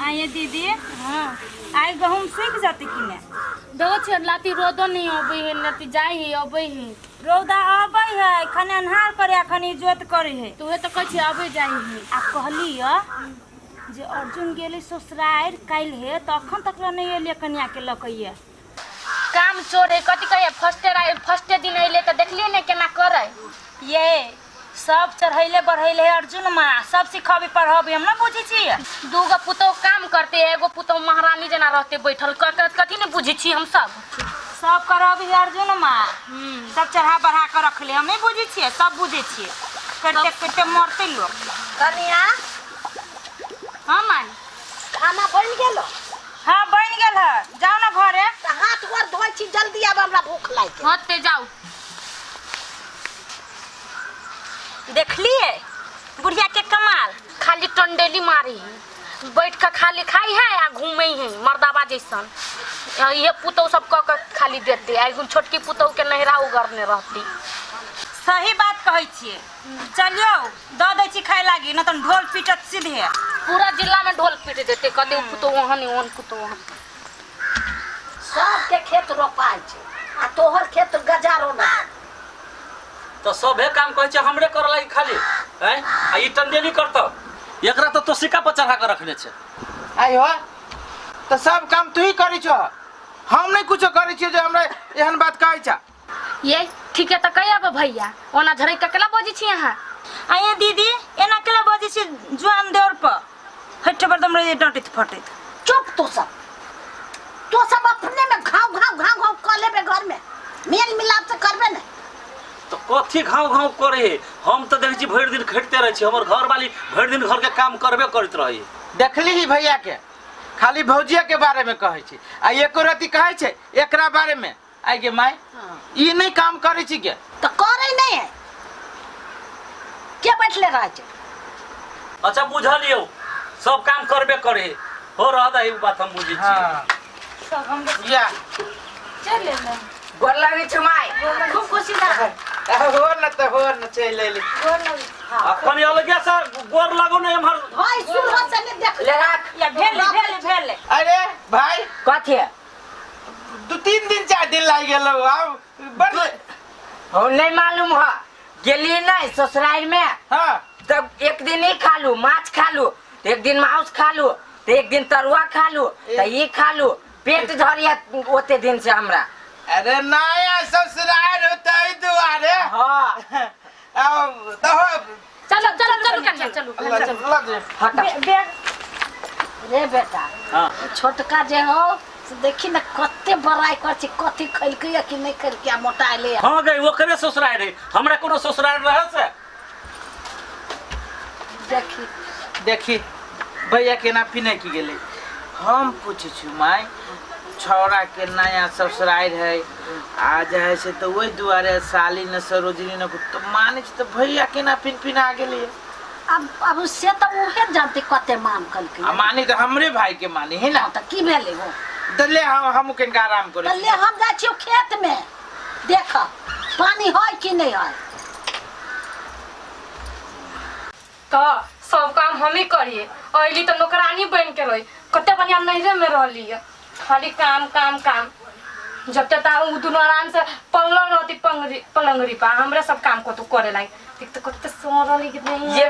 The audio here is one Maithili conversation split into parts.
आइए दीदी। हाँ। आइ गहूम सूखि जेतै कि नहि? देखो छियै लाती रोदो नहीं अबै है, लाती जाइ है अबै है। रौदा अबै है, खने अन्हार करे आ खने इजोत करे है। तऽ उहे तऽ कहै छियै अबै जाइ है। आ कहली जे अर्जुन गेलै ससुरारि काल्हि हे, तऽ अखन तक लए नहि एलियै कनिया के लऽ के ये। काम चोर है, कथी कहै फर्स्टे फर्स्टे दिन अयलै तऽ देखलियै ने केना करै। ये सब चढ़ैले बढ़ैले है अर्जुन माँ, सब सिखबी पढ़बी, हम ना बुझै छियै। दूगो पुतोह काम करते, एगो पुतोह महारानी जेना रहते बैठल, कथी नहि बुझै छी हम सब। सब करबी है अर्जुन माँ, सब चढ़ा बढ़ा के रखले, हम नहीं बुझै छियै, सब बुझै छियै। करिते करिते मरते लोग। कनिया। हाँ माय। खाना बनि गेलो? हाँ बनि गेल है, जाओ ना घरे। तऽ हाथ गोर धोइ छी, जल्दी आब, हमरा भूख लागि गेल। हाँ ते जाउ। देखलिए बुढ़िया के कमाल, खाली टंडेली मारी है, बैठ के खाली खाई है आ घूमे है मर्दाबा जैसन। ये पुतोह सब कह के खाली देते, आ एगो छोटकी पुतोह के नहिरा उगरने रहती। सही बात कहै छियै। चलियौ दऽ दै छी खाय लागी, न तऽ ढोल पीटत सीधे। पूरा जिला में ढोल पीट देते, कहते उ पुतोह ओहन ओहन पुतोह ओहन। सबके खेत रोपाइ छै आ तोहर खेत गजारो ना। तऽ सभे काम कहै छै हमरे करऽ लागी खाली, हैं? आ ई टंडेली करतौ, एकरा तऽ तोसिका पर चढ़ा के रखने छै। आइ हो तऽ सब काम तू ही करै छह, हम नहि कुछो करै छियै जे हमरा एहन बात कहै छ। ये ठीक है तऽ कहि आब भैया, ओना झड़ै के केला बजै छी अहाँ? आइए दीदी, एना केला बजै छी जुआन देवर पर? हट बरदम रहे डांटैत फटैत। चुप तू सब, तू सब अपने में घाव घाव घाव घाव कऽ लेबे, घर में मेल मिलाप से करबे ने। तऽ कथी घाव घाव करे? हम तऽ देखै छी भरि दिन खटिते रहै छी, हमर घरवाली भरि दिन घरके काम करबे करैत रहै। देखली ही भैया के खाली भौजिया के बारे में कहै छै आ एको रति कहै छै एकरा बारे में? आइ गे माय, ई नहि काम करै छी के? तऽ करै नहि है, के बैठले रहै छै? अच्छा बुझलियौ, सब काम करबे करे हो रह दही, उ बात हम बुझै छी। हाँ। सब हम या चल लेना। गोर लगै छौ माय। खूब खुशी रह। हो न तऽ हो न, चलि अयली। गोर लगै। आ कनि अलगे से गोर लगो ने एम्हर। भाई शुरू से नहि देख ले राख। या भेल भेल भेल। अरे भाई। कथी? 2-3 दिन 4 दिन लागि गेलौ आब बड़। हो नहीं मालूम है, गेली नहीं ससुराल में। हाँ। तब एक दिन ई खा लू माछ खा लू, तो एक दिन मांस खा लू, तो एक दिन तरुआ खा लू, तो ई खा लू, पेट झरिया ओते दिन से हमरा। अरे नया ससुराल हो ताहि दुआरे। हाँ। अब तऽ हो। चलो चलो चलो कन्या चलो। लग हटा। बैग। रे बेटा। हाँ। छोटका जे हो से देखी ने कते बड़ाई कर छै, कथी खैलकै या कि नहि खैलकै आ मोटाइले। हाँ गई, ओकरे ससुराल रहे, हमरा कोनो ससुराल रहे से? देखी। देखी भैया केना पिने की गेलै। हम पूछै छी माय, छौड़ा के नया ससुराल है आ जे है से तऽ ओहि दुआरे साली न सरोजनी न तऽ मानै छी, तऽ भैया केना पिन पिना गेलै? अब से तऽ उहे जानते कते मान कलकै। आ मानी तऽ हमरे भाई के मानी है ना। हाँ, तऽ की भेलै हो? तऽ ले हम कनिका आराम करै तऽ छी। ले, हम जाइ छियौ खेत में, देख पानी है कि नहि है। तऽ सब काम हमही करिए, अयली तऽ नौकरानी बनि के रही। कते बढ़िया नैहरे में रहली है, खाली काम काम काम। जब तक ता उ दुनू आराम से पलंग रहती पंगरी पलंगरी पर, हमरे सब काम कतौ करे लागी। देख तऽ कते सो रहली कि नहीं। ये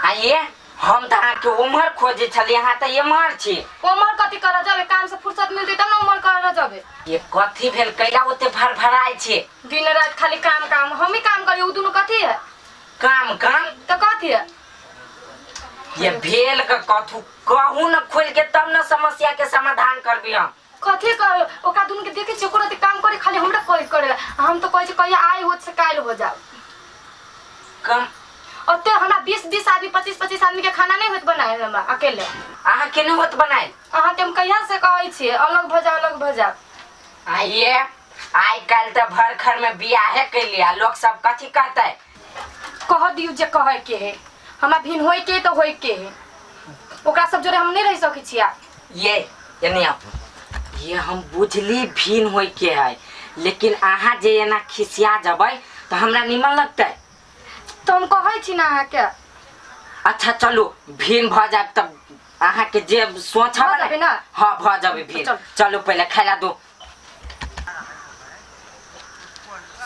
आ ये हम तऽ अहाँके उम्हर खोजै छलियै, अहाँ तऽ एम्हर छी। उमर कथी करऽ जाबे? काम से फुर्सत मिलती तब ने उमर करऽ जाबे। ये कथी भेल, कैला ओते भरभराइ छी? दिन रात खाली काम काम, हमही काम करिए, उ दुनू कथी है? काम काम। तऽ कथी है? ये भेल के कथू कहू न खोल के, तब न समस्या के समाधान करबी हम। कथी कर, ओकरा दुनू के देखे छियै ओकरा काम करे, खाली हमरा करे करे। हम तऽ कहै छी कहिया आइ हो से काल्हि हो जाओ। कम ओते हमरा 20-20 आदमी 25-25 आदमी के खाना नहीं होत बनाए हमरा अकेले। अहाँ के नहीं होत बनाए? अहाँके हम कहिया से कहै छियै अलग भऽ जाओ, अलग भऽ जाओ। आ ये आइ काल्हि तऽ भर घर में बियाहे कैलियै, लोग सब कथी कहतै? कह दियौ जे कहै के है, हमरा भिन होय के तऽ होय के है, ओकरा सब जोड़े हम नहीं रह सकै छियै। ये एने आबू। ये हम बुझली भिन होय के है, लेकिन अहाँ जे एना खिसिया जबै तऽ हमरा निमन लगतै? तऽ हम कहै छी ने अहाँके। अच्छा चलू, भिन भऽ जायब तब अहाँ के जे सोच भऽ जेबै ना? हाँ भऽ जेबै फिर। चल। चलू पहिले खाइला दू।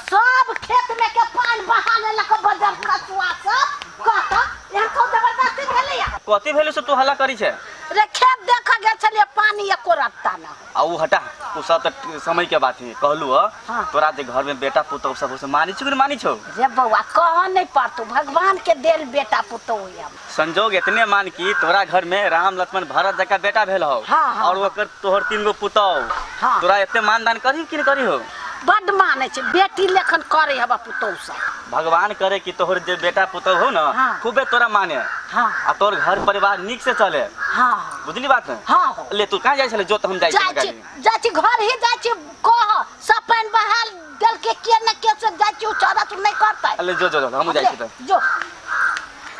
सब खेत में के पानी बहा लेलक बजर खसुआ सब कहता यहाँ को जबरदस्ती भेलैया। कथी भेलै से तू हल्ला करी छै? रे खेत देख गेल छलियै पानी एको रत्ता ना। आ उ हटा, उ सब तऽ समय के बात है कहलू ह। हाँ। तोरा जे घर में बेटा पुतोह सब से मानी छौ कि मानी छौ? रे बौआ कह नहीं पड़तो, भगवान के देल बेटा पुतोह है। संजोग इतने मान की तोरा घर में राम लक्ष्मण भरत जका बेटा भेल हो। हाँ, हाँ, और ओकर तोहर 3 गो पुतोह। हाँ। तोरा एते मानदान करी कि नहीं करी हो? बड माने छै, बेटी लेखन करे हवा पुतोह सब। भगवान करे कि तोहर जे बेटा पुतोह हो ना, हाँ। खूबे तोरा माने। हाँ। आ तोर घर परिवार नीक से चले। हाँ। बुझली बात? हाँ, हाँ। ले तू कहाँ जाइ छले? जो तो हम जाइ जाइ छी। छी, जाइ छी घर ही जाइ छी, कह सब पानि बहा देल के के न के से जाइ छी, उ छौड़ा तू नहीं करतै। ले जो जो जो हम जाइ छी त। जो।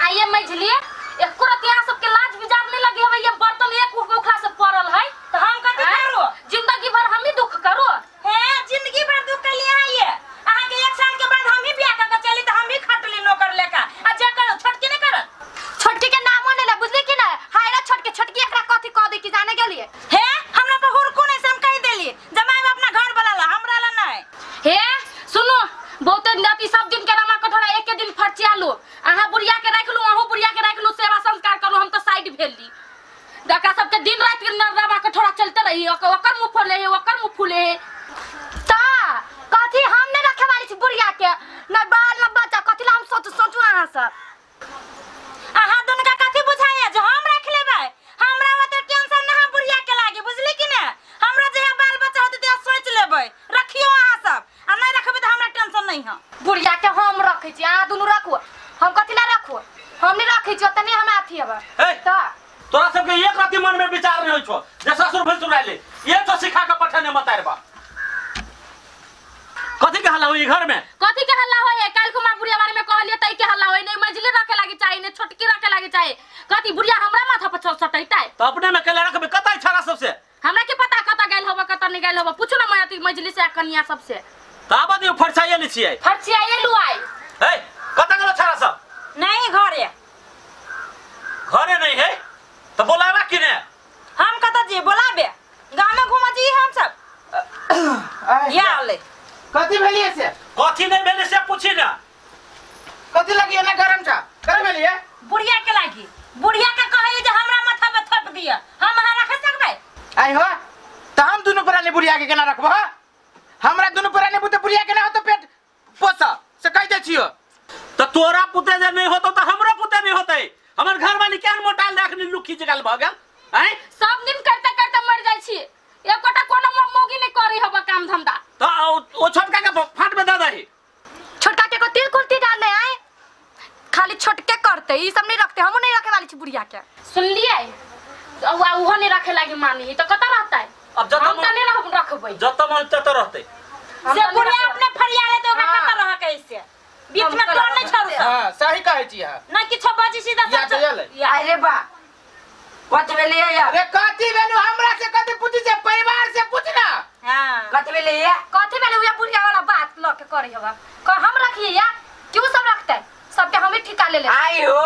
आइए मझलिए एको रति अहाँ सबके लाज विजार नहीं लगे हवे, ये बर्तन एक उखला से पड़ल है। तो हम कथी करू? जिंदगी भर हम ही दुख करू? हे जिंदगी भर दुख के लिए आइए। अहाँ के 1 साल के बाद हम ही बियाह क के चली त हम ही खटली नौकर लेका। आ जे करू छोटकी नहीं करत। छोटकी के नामो नहीं ले बुझली कि ना? हायरा छोटकी, छोटकी एकरा कथी कह दे कि जाने गेलिए। हे हमरा तो हुरकू नहीं से हम कहि देली जमाई अपना घर वाला ला, हमरा ला नहीं। हे सुनो बहुते नती सब दिन के रमा कठोरा एक दिन फरचिया लो, अहाँ बुढ़िया के राख लू, अहूँ बुढ़िया के राख लू, सेवा संस्कार करू, हम तो साइड भेली। दका सबके दिन रात के रमा कठोरा चलते रही, ओकर मुँह फूले है, ओकर मुँह फूले है। ता कथी हम नहीं रखे वाली छी बुढ़िया के, न बाल न बच्चा, कथी ला हम सोच सोचू अहाँ सब। अहाँ दुनू का कथी बुझाइए जो हम रख लेबै? हमरा ओते टेंशन ना हम बुढ़िया के लागी, बुझली कि ने? हमरा जे बाल बच्चा होते ते सोच लेबै, रखियो अहाँ सब, आ नहीं रखबै त हमरा टेंशन नहीं है। बुढ़िया के हम रखै छी, अहाँ दुनू रखू, हम कथी ला रखू? हम नहीं रखै छी, ओते नहीं हमरा अथी हबे। हे, त तोरा सबके एक राति मन में विचार नहीं होइ छौ जे ससुर भैंसुर आइले, ये तो सिखा के पठेने मतारबा। कथी के हल्ला होई घर में? कथी के हल्ला होई? काल कुमार बुढ़िया बारे में कहलिए तई के हल्ला होई, नहीं मझली रखे लागी चाही, नहीं छोटकी रखे लागी चाही। कथी बुढ़िया हमरा माथा पर चल सटैतै? त अपने में केला रखबे कतई छाड़ा सबसे? हमरा के पता कत गेल होबे कत नहीं गेल होबे, पूछू ना मैं मझली से कनिया सबसे। ताबा दियो फरछाइए ले छियै। फरछाइए लू आई। ए कत गेलो छाड़ा सब? नहीं घरे। घरे नहीं है त बोलाबा कि ने? हम कत जे बोलाबे, गांव में घुमा जी हम सब। या ले। कथी भेलिए से? कथी नहीं भेले से पूछी ना। कथी लगी ना गरम चा? कथी भेलिए? बुढ़िया के लागी, बुढ़िया के कहे जे हमरा माथा पे थोप दिया, हम अहाँ रख सकबै? आई हो त हम दुनु प्राणी बुढ़िया के केना रखबो? हमरा दुनु प्राणी बुते बुढ़िया के ना होतो पेट पोसा से कह दे छियो। त तोरा पुते जे नहीं होतो त हमरो पुते नहीं होतै। हमर घर वाली केहन मोटाल देखनी लुखी जगल भ गेल। आय सब दिन करते करते मर जाइ छी, एकोटा कोनो मौगी नहीं करी हबा काम धंधा। त ओ छोटका के फाट में दे दही। छोटका के को तिल कुलती डालने आए, खाली छोटके करते, ई सब नहीं रखते, हमहु नहीं रखे वाली छी बुढ़िया के। सुनलिए? उहो नहीं रखे लागी मानी त कत रहतै? अब जत हम त नहीं रखबै, जत मन तत रहतै। से बुढ़िया अपने फरिया ले तो ओकरा कत रह कैसे? बीच में टोन नहीं छोड़ू। हां सही कहै छी अहाँ। ना किछो बाजी सीधा या सब। ले। अरे बा कथी भेलिए या? अरे कथी भेलु हमरा से कथी पूछी से परिवार से पूछ ना। हां कथी भेलिए? कथी भेलु या बुढ़िया वाला बात ल के करी हबा, क हम रखिए या क्यों सब रखतै? सबके हम ही ठिका ले ले। आई हो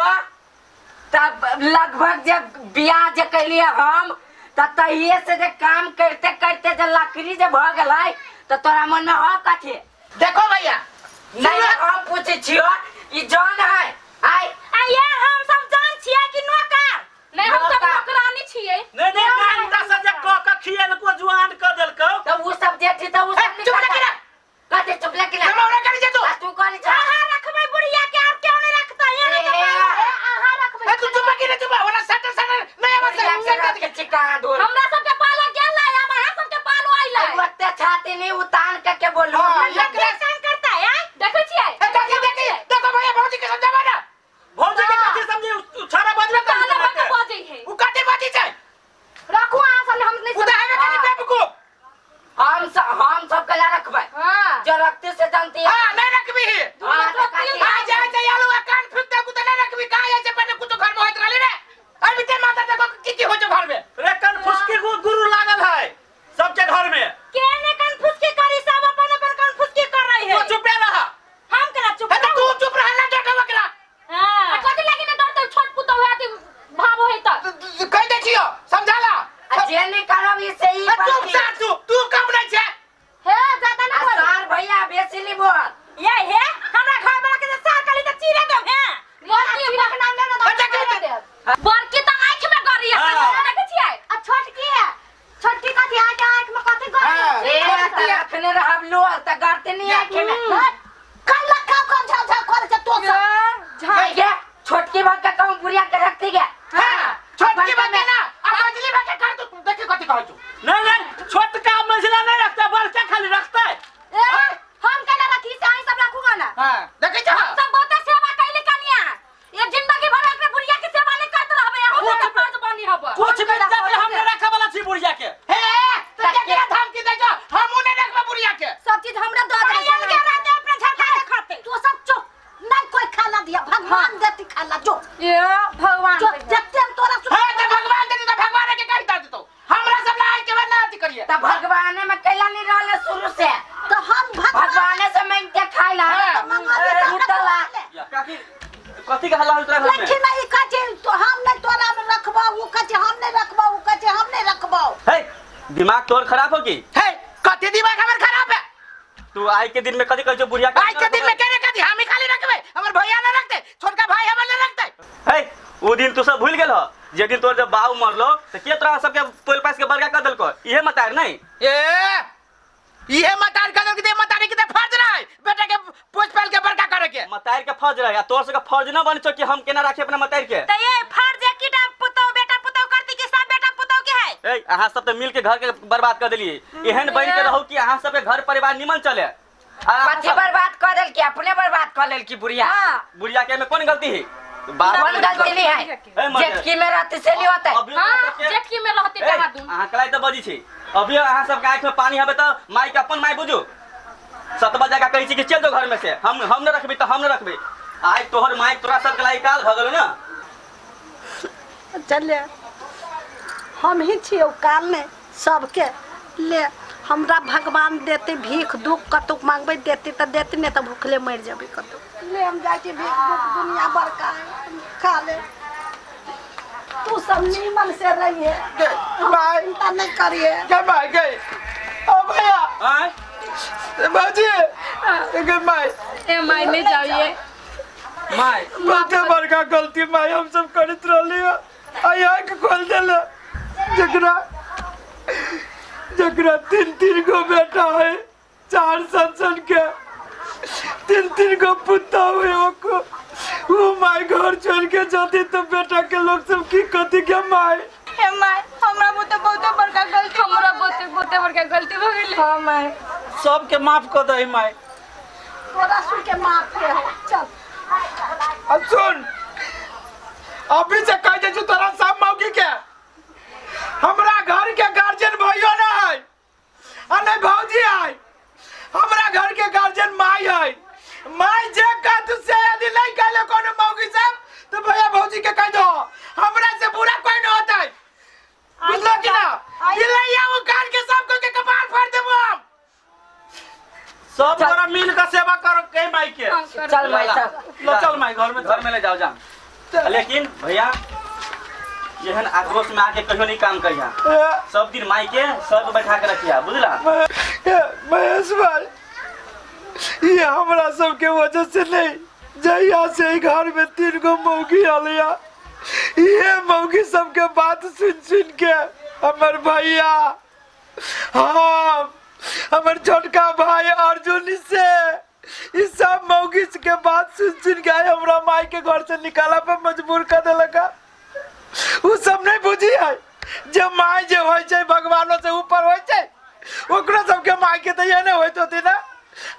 तब लगभग जब बियाह जे कैलिए हम त तहिए से जे काम करते करते जे लकड़ी जे भ गेलै त तोरा मन में हो कथी? देखो भैया नहीं हम पूछै छियो ई जन है आई आये हम सब जन छियै कि नौकर? नहीं हम सब नौकरानी छियै। नहीं नहीं कांटा से जे क क खिएलको जुआन क देलको त उ सब जे छी त उ सब चुप लगी ना। कथी चुप लगी ना? जमावड़ा करी जे तू। तू करी जा। अहाँ रखबै बुढ़िया के और केओ नहीं रखतै, यहाँ के अहाँ रखबै। ए तू चुप लगी ना, चुप ओना सटर सटर नहीं आवा सटर के चिका ढोल। हमरा सब के पालो गेल है, अब अहाँ सब के पालो आइलै। ओते छाती नहीं उतान के के बोलू। हां एकरा काम करता है देखै छियै? ए देखी देखी देखो भैया भौजी के समझाबा ना। भौजी के कथी समझी? छाड़ा बजबे ताला करी बके बजै है। उ कथी बजै छै? रखू अहाँ सब हम नहीं उ त हेबे करी बेवकूफ। हम सब कला रखबै। हां जो रखते से जानती है। हां नहीं रखबी। हां त काटी। आ जा जा आलू आ कान फूक दे कुत नहीं रखबी। का ऐसे पहले कुछ घर में होत रहली रे? अभी ते माता देखो की की हो जो घर में। रे कान में। कैला काम काम झाव झाव करे छै तो सब। नहीं गे, छोटकी भाग के कहूँ बुढ़िया के रखती गे। हां, छोटकी भाग के ना, आ मझली भाग के कर तू, देखी कथी कहै छु। नहीं नहीं, छोटका मझला नहीं रखता, बड़का खाली रखता है। ए, हम केना रखी से अहीं सब रखूगा ना। हां, देखै छ। हम सब बहुते सेवा कैली कनिया, ये जिंदगी भर एकरे बुढ़िया के सेवा नहीं करत रहबे, हम सब फर्ज बनी हब। कुछ भी जाते हम नहीं रखे वाला छी बुढ़िया के। हे, तो केकरा धमकी दै छ? हमहु नहीं रखबै बुढ़िया के। सब चीज हमरा दऽ दे, के रहते अपने झटका के खाते। तू सब चुप, नहीं कोई खाना दिया, भगवान देती खाना जो। ये भगवान जो जत्ते हम तोरा सुन। हां, त भगवान देती त भगवान के कहि दे देतो। हमरा सब ला के बना अथी करिए। त भगवाने में कैला नहीं रहले शुरू से। तो हम भगवान भगवाने से मांगते खाइला। हाँ। मंगाबी त लूटला। काकी कथी के हल्ला होइत रहे घर में? लेकिन नहीं कहै छै तो हम नहीं तोरा में रखबौ, उ कहै छै हम नहीं रखबौ, उ कहै छै हम नहीं रखबौ। हे, दिमाग तोर खराब हो की? हे, कथी दिमाग हमर खराब है? तू आई के दिन में कथी कहै छौ बुढ़िया के? आज के दिन में केने कथी हम ही खाली रखबै, हमर भैया ना रखते, छोटका भाई हमर ना रखते। हे, उ दिन तू सब भूल गेल हो, जे दिन तोर जब बाऊ मरलो त के तोरा सबके पोल पास के बड़का कर देलको? इहे मतार नहीं? ए, इहे मतार कर देलकै, मतारी के त फर्ज रहे बेटा के पोछ पाल के बड़का करे के। मतार के फर्ज रहे, आ तोर सबके फर्ज न बन छौ कि हम केना राखी अपना मतार के। त ये फर्ज है कीटा पुतौ बेटा पुतौ करती कि सब बेटा पुतौ के है? ए, अहाँ सब त मिल के घर के बर्बाद कर देलिए। एहन बन के रहू कि अहाँ सबके घर परिवार निमन चले। आ अहाँ कथी सब- बर्बाद कर देलकी? अपने बर्बाद कर लेलकी बुढ़िया। बुढ़िया के में कौन गलती है? बाप कौन गलती नहीं है? ए, मर जेठकी में रहती से नहीं होता है। अभी अहाँ हां, सबके- जेठकी में रहती ए, कहा दूं। अहाँ कलाई तऽ बजी छी। अभी अहाँ सबके आँखि में पानी हबे तऽ माय के अपन माय बुझू। 7 बजे का कहै छी कि चल जो घर में से, हम न रखबी तऽ हम न रखबी। आइ तोहर माय तोरा सबके लागि काल भऽ गेलौ ने। चले हम ही छियौ काल ने सबके ले, हमरा भगवान देते भीख दुख कतौ मांगबै देते तऽ देते, नहीं तऽ भूखले मरि जेबै कतौ। ले हम जाइ छी भीख दुख, दुनिया बड़का है, खा ले। तू सब नीमन से रहिए, माय चिंता नहीं करिए। के माय के ओ भैया, आँय बाजी के माय। ए my नहीं जाइए my. बहुते बड़का गलती माय हम सब करैत रहली है, आई आँख खोल देले। जकरा जकरा तीन तीन गो बेटा है, 4 सन सन के 3-3 गो पुत्ता हुए, ओको वो my घर छोड़ के जाती तो बेटा के लोग सब की कथी के my. हे my, हमरा बहुते बहुते बड़का गलती, हमरा बहुते बहुते बड़का गलती भ गेलै। हां my, सबके माफ कर दही my. तोरा सुन के माफ है, चल। अब सुन, अभी से कह दे तोरा सब मौगी के, हमरा घर के गार्जियन भैयो ना है आ नहीं भौजी है, हमरा घर के गार्जियन माई है। माई जे कह तू से यदि नहीं कहले कोनो मौगी सब तो भैया भौजी के कह दो हमरा से बुरा कोई न होता है, बुझलो कि ना? बिलैया उखाड़ के सब के कपार फाड़ देबो हम। सब गोरा मिल के सेवा करो के माई के। चल माई चल। लो चल माई घर में, घर में ले जाओ जा। लेकिन भैया एहन आक्रोश में आके कहियो नहीं काम करिया, सब दिन माई के सर पर बैठा के रखिया, बुझला? महेश भाई, ये हमरा सबके वजह से नहीं, जहिया से ई घर में 3 गो मौगी आलिया, ये मौगी सबके बात सुन सुन के हमर भैया, हम, हमर छोटका भाई अर्जुन से इस सब मौगी के बात सुन सुन के हमरा माई के घर से निकाला पर मजबूर कर देलका। उ सब नहीं बुझी है जे माई जे होय छै भगवानो से ऊपर होय छै, ओकरो सबके माई के तो ये नहीं होइत होती ना।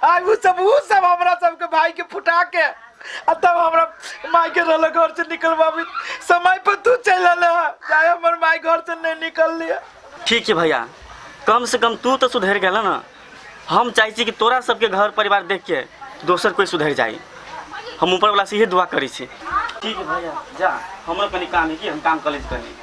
आइ उ सब हमरा सबके भाई के फुटा के आ तब हमरा माई के रहल घर से निकलवाबी। समय पर तू चल अले है, जाय हमर माई घर से नहीं निकल लिया। ठीक है भैया, कम से कम तू तो सुधर गेल ना। हम चाहै छी कि तोरा सबके घर परिवार देख के दोसर कोई सुधर जाए, हम ऊपर वाला से इहे दुआ करै छी। ठीक है भैया जा, हमरो कनी काम है कि हम काम कर लै छी कनी।